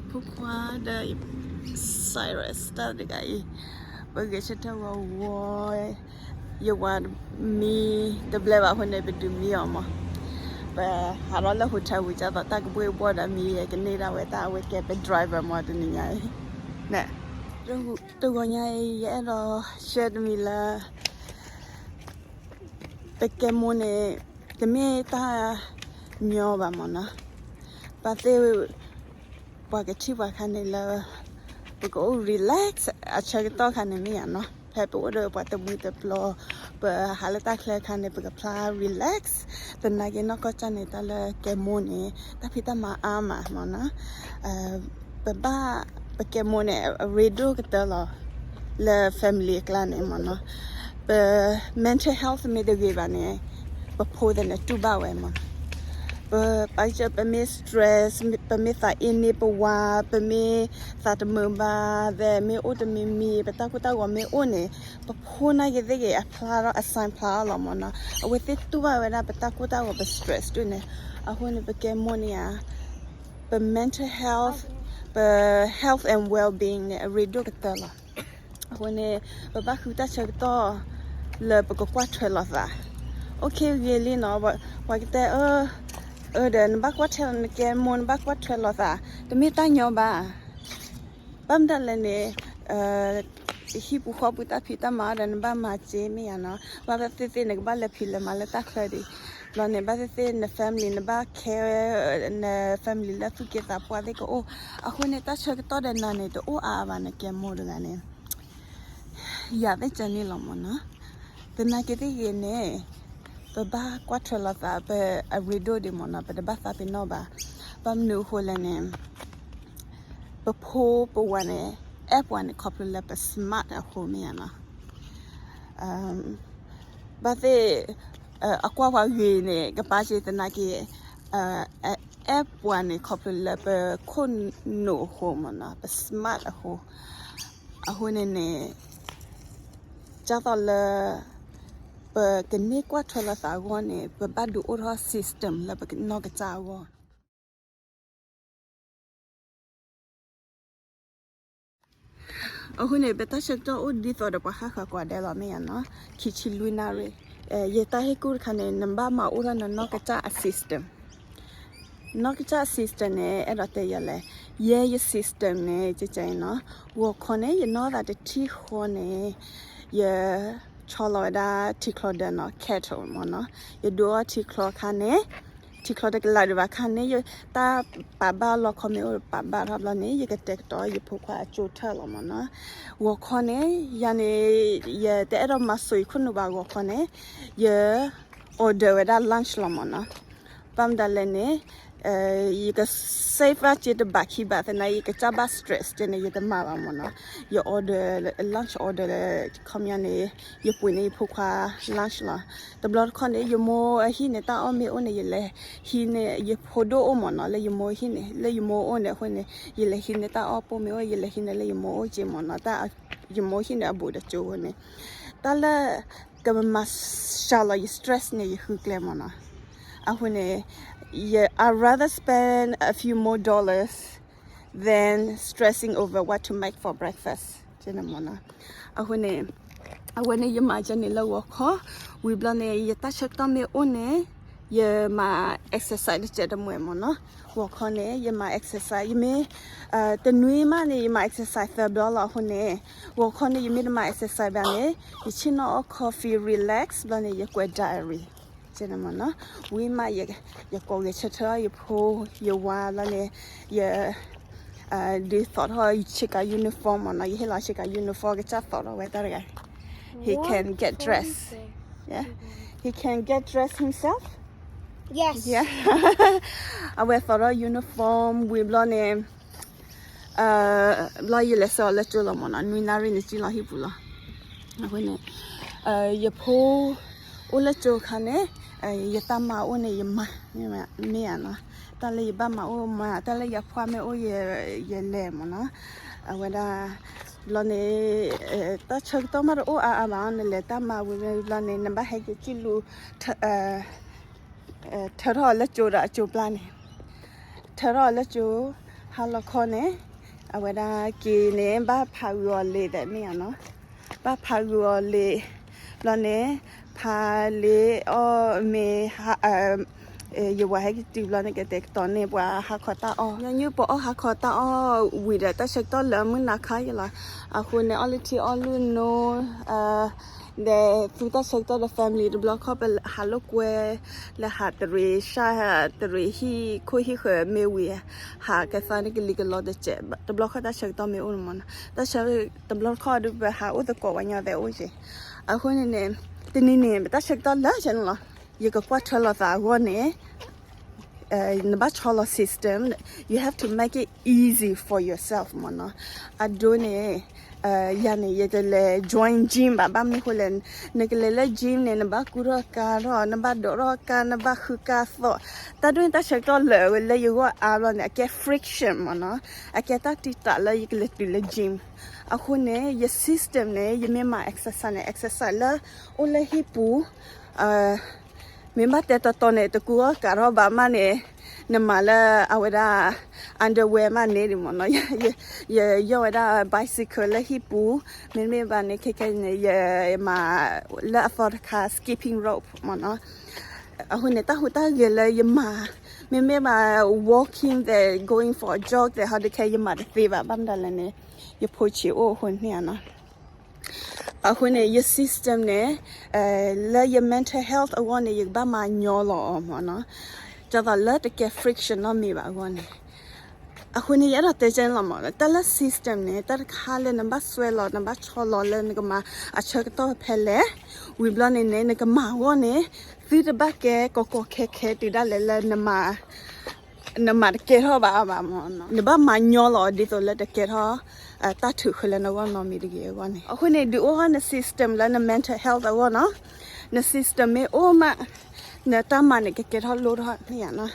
ဖိခွါဒီး Cyrus တၢ်တဂၤအံၤ, ပဂဲၤဆၢထၢၣ်ဂီၤဂီၤ, ယဝၤမံတဘျဲဘၣ်အဃိန့ၣ် ပဒုးမံအီၤမး, ပဟးထီၣ်လၢ hotel ဝံၤ ဒ်သိးတၢ်ကဘှ့ၣ်ဘှီၣ်ဒီးမံ ကန့ၢ်ဒၣ်ဝဲတၢ် အဝဲကဲပ driver မး တနံၤညါအံၤ, န့ၣ်, တဂီၤညါအံၤ ယအဲၣ်ဒိး share တမံၤလၢ ပကဲမိၢ်န့ၣ် တမ့ၢ်တၢ်ညီဘၣ်မးနီၤ, ဘၣ်သ့ၣ် ပှၤကထံၣ်ပှၤခါန့ၣ်လၢ ပကအိၣ် relax အဆၢကတီၢ်ခါန့ၣ်မ့ၢ်ဧါနီၤ, ဖဲပအိၣ်ဒီးပှၤတမှံၤတပျီၤ, ပဟးလၢတၢ်ချၢခါန့ၣ် ပကဖျါ relax, သနာ်က့နီၢ်ကီၢ်စၢ်န့ၣ် တၢ်လၢကဲမိၢ်န့ၣ် တၢ်ဖံးတၢ်မၤအါမးမးနီၤ, ပဘၣ် ပကဲမိၢ်န့ၣ် အရ့ဒိၣ်ကတၢၢ်လီၤ, လၢ family အကျါန့ၣ်မးနီၤ, ပ mental health မ့ၢ်တဂ့ၤဘၣ်န့ၣ် ပဖိသ့ၣ်န့ၣ်တူၢ်ဘၣ်ဝဲမး, ပ ပ ပမ့ၢ် stress, ပမ့ၢ်သးအ့န့ပဝၤ, ပမ့ၢ်သးတမုာ်ဘၣ်သ့ၣ် မ့ၢ်အိၣ်တမံၤမံၤ ပတၢ်ကိၢ်တၢ်ဂီၤမ့ၢ်အိၣ်န့ၣ်, ပဖိနာ်က့ၤသ့ၣ်ဂ့ၤ အဖျါထီၣ် အ sign ဖျါထီၣ်လီၤမးနီၤ, အဝဲသ့ၣ်တူၢ်ဘၣ်ဝဲဒၣ်ပတၢ်ကိၢ်တၢ်ဂီၤ ပ stress ဒ်န့ၣ်, အဃိန့ၣ် ပကဲမိၢ်န့ၣ်ဧါ, ပ mental health, ပ health and well-being န့ၣ် အရ့ဒိၣ်ကတၢၢ်လီၤ. အဃိန့ၣ် ပဘၣ်ဃုတၢ်ဆၢကတီၢ် လၢပကကွၢ်ထွဲလိာ်သး, okay ဂ့ၤလံနီၤ, ပှၤကတဲ အၢ ဒီးနဘၣ်ကွၢ်ထွဲ နကဲမိၢ် နဘၣ်ကွၢ်ထွဲလိာ်သး, တမ့ၢ်တၢ်ညီဘၣ်. ဘၣ်မတၤလဲၣ်န့ၣ်, ဟံၣ်ပူၤဃီပူၤတၢ်ဖံးတၢ်မၤဒီး နဘၣ်မၤစ့မ့ၢ်ဧါနီၤ, ဘၣ်သ့ၣ်သ့ၣ် နကဘၣ်လဲၤဖံးလဲၤမၤလၢတၢ်ချၢဒံး, ဘျီန့ၣ် ဘၣ်သ့ၣ်သ့ၣ် န family နဘၣ် care န family လၢသူၣ်က့သးပှၢ်သ့ၣ်ကအိၣ်, အဃိန့ၣ် တၢ်ဆၢကတီၢ်ဒီးနၤန့ၣ် တအိၣ်အါအါဘၣ် နကဲမိၢ်တဂၤန့ၣ် ယၤသ့ၣ်ကန့ၣ်လီၤမးနီၤ, သနာ်က့သ့ၣ်ဂ့ၤန့ၣ်, ပဘၣ်ကွၢ်ထွဲလိာ်သး ပအရ့ဒိၣ်ဒံးမးနီၤ, ပတဘၣ်သးပ့ၤနီၣ်ဘၣ်, ဘၣ်မနုၤအဃိလဲၣ်န့ၣ်, ပဖိပဝၤန့ၣ် အဲၣ်ပှၤန့ၣ် ခီဖျိလၢပ smart အဃိမ့ၢ်ဧါနီၤ, ဘၣ်သ့ၣ် အကွၢ်ပှၤဂ့ၤန့ၣ် ကပာ်စ့သနာ်က့, အဲၣ်ပှၤန့ၣ် ခီဖျိလၢပခိၣ်နူာ်အဃိမးနီၤ, ပ smart အဃိ, အဃိန့ၣ်န့ၣ်, ဒ်သိးလၢ ပကန့ၢ်ကွၢ်ထွဲလိာ်သးအဂီၢ်န့ၣ် ပဘၣ်ဒုးအိၣ်ထီၣ် system လၢပနီၢ်ကစၢ်အဂီၢ် အဃိန့ၣ် ပတၢ်ဆၢကတီၢ်အိၣ်ဒ်သိးဒီးပှၤဃၣ်ဃၣ်ကိးဂၤဒဲးလီၤ မ့ၢ်ဧါနီၤ, ခံဆံလွံၢ်နၣ်ရံၣ်, ယတၢ်ဟ့ၣ်ကူၣ်တခါန့ၣ် နဘၣ်မၤအိၣ်ထီၣ်နနီၢ်ကစၢ်အ system, နီၢ်ကစၢ်အ system န့ၣ် အဲၣ်ဒိးတဲယၤလဲၣ်, ယဲယ system န့ၣ် ကကဲအံၤနီၤ, ဂီၤခီန့ၣ် ယနီၢ်သးတထံၣ်ဃီန့ၣ်, ယ ဆီလီၤဝဲဒၣ်ထံချီဒၢနီၤ, kettle မ့ၢ်နီၤ, ယဒုးအီထံချီခါန့ၣ်, ထံချီတကလးဒံးဘၣ်ခါန့ၣ် ယတၢ်ပာ်ဘၣ်လီခီမ့ၢ်အိၣ် ပာ်ဘၣ်ထီၣ်ဘျီန့ၣ် ယကတဲာ်ကတီၤယဖိခွါအကၠိထၢၣ်လီၤမ့ၢ်နီၤ. ဂီၤခီန့ၣ် ယၤန့ၣ် ယတအဲၣ်ဒိးမၤစိၤယခိၣ်နူာ်ဘၣ်ဂီၤခီန့ၣ် ယ order ဝဲဒၣ် lunch လီၤမ့ၢ်နီၤ. ဘၣ်မတၤလဲၣ်န့ၣ် ယက save ဘၣ်စ့တဘးခံဘးသနာ်က့ ယကစၢ်ဘၣ် stress ကဲန့ၣ် ယတမၤဘၣ်မ့ၢ်နီၤ. ယ order lunch order ခီပညီန့ၣ် ယပှ့ၤန့ၢ်ယဖိခွါ lunch လီၤ. တဘျီတခီန့ၣ် ယမိၢ်အဟံၣ်န့ၣ် တၢ်အီၣ်မ့ၢ်အိၣ်န့ၣ် ယလဲၤဟံးန့ၢ် ယဖိဒိၣ်အိၣ်မ့ၢ်နီၤ လၢယမိၢ်ဟံၣ်န့ၣ် လၢယမိၢ်အိၣ်န့ၣ်အဃိန့ၣ် ယလဲၤဟံးန့ၢ်တၢ်အီၣ်ပိၢ်မ့ၢ်အိၣ် ယလဲၤဟံးန့ၢ်လၢယမိၢ်အိၣ်က့မ့ၢ်နီၤ. တၢ်ယမိၢ်ဟံၣ်န့ၣ် အဘူးဒီးကၠိန့ၣ် တၢ်လၢ ကမၤစှၤလီၤယ stress န့ၣ် ယဃုကျဲမ့ၢ်နီၤ. အဃိန့ၣ် ယ I rather spend a few more dollars than stressing over what to make for breakfast ကဲန့ၣ်မ့ၢ်နီၤ. အဃိန့ၣ် အဝဲန့ၣ် ယမၤကဲန့ၣ်လၢဂီၤခီ ဝံၤဘျီန့ၣ် ယတၢ်ဆၢကတီၢ်မ့ၢ်အိၣ်န့ၣ် ယမၤ exercise တစဲးတမှဲၤမ့ၢ်နီၤ. ဂီၤခီန့ၣ် ယမၤ exercise ယမ့ၢ် တနွံမးန့ၣ် ယမၤ exercise သၢဘျီလီၤ. အဃိန့ၣ် ဂီၤခီန့ၣ် ယမ့ၢ်တမၤ exercise ဘၣ်န့ၣ် ယဆ့ၣ်နီၤအီၣ် coffee relax ဘျီန့ၣ် ယကွဲး diary ကဲန့ၣ်မ့ၢ်နီၤ. ဝံၤမး ယကိးဂဲၤဆၢထၢၣ်ယဖိယဝၤလီၤန့ၣ် ယ ဒုးသိးထီၣ်ယဆ့ကၤ uniform မ့ၢ်နီၤ. ယဟ့ၣ်လီၤဆ့ကၤ uniform ကစၢ်သိးထီၣ်ဝဲတၢ်တဂၤ he can get dress. Yeah, he can get dress himself. Yes. Yeah. အဝဲသိးထီၣ် uniform ဝံၤဘျီန့ၣ် ဘျီယလဲၤဆှၢအီၤလၢကၠိလီၤမ့ၢ်နီၤ. နွံနၣ်ရံၣ်န့ၣ် စံၣ်လီၤဟံၣ်ပူၤလီၤ. အဃိန့ၣ် ယဖိအိၣ်လၢကၠိအခါန့ၣ် ယတၢ်မၤအိၣ်န့ၣ် ယမၤ မ့ၢ်ဧါနီၤ. တၢ်လၢယဘၣ်မၤအိၣ်မၤ တၢ်လၢယၤဖှီၣ်မ့ၢ်အိၣ် ယလဲၤမ့ၢ်နီၤ. အဝဲဒၣ် ဘျီန့ၣ် တၢ်ဆၢကတီၢ်မးတအိၣ်အါအါဘၣ် နလဲၤတၢ်မၤဝံၤဘျီန့ၣ် နဘၣ်ဟဲက့ၤကံၣ်လူၤ ထၢထီၣ်အီၤလၢကၠိဒီးအကၠိပျၢ်န့ၣ် ထၢထီၣ်အီၤလၢကၠိ ဟါလီၤခီန့ၣ် အဝဲဒၣ်က့ၤန့ၣ် ဘၣ်ဖးဂုာ်အီၤလံာ်သ့ၣ်မ့ၢ်ဧါနီၤ, ဘၣ်ဖးဂုာ်အီၤလံာ်, ဘျီန့ၣ် ဖးလံာ်အီၣ်မ့ၤ ယဝၤဟဲက့ၤတုၤဘျီန့ၣ် ကတဲာ်ကတီၤန့ၢ်ပှၤဟါခီတၢ်အီၣ်, ညီနုၢ်ပအီၣ်ဟါခီတၢ်အီၣ်ဝံၤဒီး တၢ်ဆၢကတီၢ်လၢမုၢ်နၤခါယလီၤ, အဃိန့ၣ် အီၣ်လၢထံအီၣ်လၢနိ ဒီးသူတၢ်ဆၢကတီၢ်ဒီး family တဘျီခီၣ် ပဟးလိာ်ကွဲ လဲၤဟးတရံးစၢ် တရံးဟံၣ်ခိၣ်ဟံၣ်ဃၢၤမ့ၢ်ဝံၤ ဟးကသါန့ၣ်ကလံၤကလီတစဲး, တဘျီခီၣ်တၢ်ဆၢကတီၢ်မ့ၢ်အိၣ်န့ၣ်မ့ၢ်နီၤ, တၢ်ဆၢ တဘျီခီၣ်ဒုးပဟးအိၣ်သကိးဝဲညီသဲးအိၣ်က့ၤ, အဃိန့ၣ်န့ၣ် တနံၤန့ၣ် ပတၢ်ဆၢကတီၢ်လၢာ်ကဲန့ၣ်လီၤ, ယကကွၢ်ထွဲလီၤသးအဂီၢ်န့ၣ် နဘၣ်ဆီလီၤ system, you have to make it easy for yourself မ့ၢ်နီၤ, အဒိန့ၣ် ယၤန့ၣ် ယတလဲၤ join gym ဘၣ်, ဘၣ်မနုၤအဃိလဲၣ်, နကလဲၤလၢ gym န့ၣ် နဘၣ်ကူထီၣ်ကၤထီၣ် နဘၣ်ဒိးထီၣ်ကၤ နဘၣ်ဃုကၤသီၣ်, တၢ်ဒိၣ်န့ၣ် တၢ်ဆၢကတီၢ်လၢာ်ဝဲလၢယဂီၢ်အါဘျီန့ၣ် အကဲ friction မ့ၢ်နီၤ, အကဲတၢ်တံာ်တာ်လၢယကလဲၤတုၤလၢ gym, အဃိန့ၣ် ယ system န့ၣ် ယမ့ၢ်မၤ exercise န့ၣ် exercise လၢအိၣ်လၢဟံၣ်ပူၤ မ့ၢ်ဘၣ်တဲတီတီန့ၣ် တကူထီၣ်ကၤထီၣ်ဘၣ်မးန့ၣ် နမၤလၢအဝဲဒၣ် underwear မးန့ၣ်ဒ်မ့ၢ်နီၤ, ယယီၣ်ဝဲဒၣ် bicycle လၢဟံၣ်ပူၤ, မ့မ့ၢ်ဘၣ်န့ၣ် ခဲခဲန့ၣ် ယမၤလၢအသီတခါ skipping rope မ့ၢ်နီၤ, အဃိန့ၣ် တၢ်ဟူးတၢ်ဂဲၤလၢယမၤ မ့မ့ၢ်ဘၣ် walking သ့ၣ် going for a jog သ့ၣ် ဟီဒုးခဲ ယမၤတသ့ဘၣ်, ဘၣ်မတၤလဲၣ်န့ၣ် ယဖိဆံးအိၣ်အဃိန့ၣ်ဧါနီၤ. အဃိန့ၣ် ယ system န့ၣ် လၢယ mental health အဂီၢ်န့ၣ် ယကဘၣ်မၤညီလီၤအီၤမ့ၢ်နီၤ, ဒ်သိးလၢတကဲ friction နီတမံၤဘၣ်အဂီၢ်န့ၣ်, အဃိန့ၣ် ယအဲၣ်ဒိးတဲကဲန့ၣ်လီၤမ့ၢ်, တၢ်လၢ system န့ၣ် တၢ်တခါလၢနဘၣ်စွဲလီၤ နဘၣ်ဆီလီၤလၢနကမၤအဆၢကတီၢ်ဖဲလဲၣ်, ဝံၤဘျီန့ၣ်န့ၣ် နကမၤအဂီၢ်န့ၣ် သုတဘၣ်ကဲကီကီခဲခဲတုၤဒၣ်လဲာ်လၢ နမၤတကဲထီၣ်ဘၣ်အါဘၣ်မ့ၢ်နီၤ, နဘၣ်မၤညီလီၤအီၤဒ်သိးလၢတကဲထီၣ် တၢ်ထုးဃၢလၢနဂီၢ်နီတမံၤတဂ့ၤအဂီၢ်န့ၣ်, အဃိန့ၣ် ဒုးအိၣ်ထီၣ်န system လၢန mental health အဂီၢ်နီၤ, န system မ့ၢ်အိၣ်မး နတၢ်မၤန့ၣ် ကကဲထီၣ်လိၣ်ထီၣ်န့ၣ်ဧါနီၤ.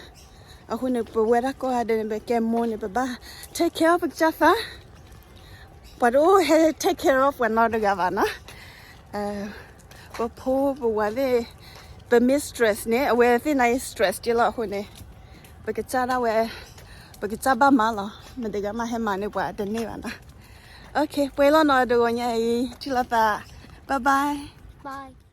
အဃိန့ၣ် ပဝဲဒၣ်ကိးဂၤဒဲးန့ၣ် ပကဲမိၢ်န့ၣ် ပဘၣ် take care of ပကစၢ်သး, ပှၤတအိၣ်ဟဲ take care of ပှၤနီတဂၤဘၣ်နီၤ. ပဖိပဝၤသ့ၣ် ပမ့ၢ် stress န့ၣ် အဝဲသ့ၣ်န့ၣ် stress က့လီၤအဃိန့ၣ်, ပကစၢ်ဒၣ်ဝဲ ပကစၢ်ဘၣ်မၤလီၤ, မတၤတဂၤမးဟဲမၤန့ၢ်ပှၤတန့ၢ်ဘၣ်နီၤ. ပှဲၤလီၤနီၤ တဂီၤညါအံၤ ထံၣ်လိာ်သး, bye bye.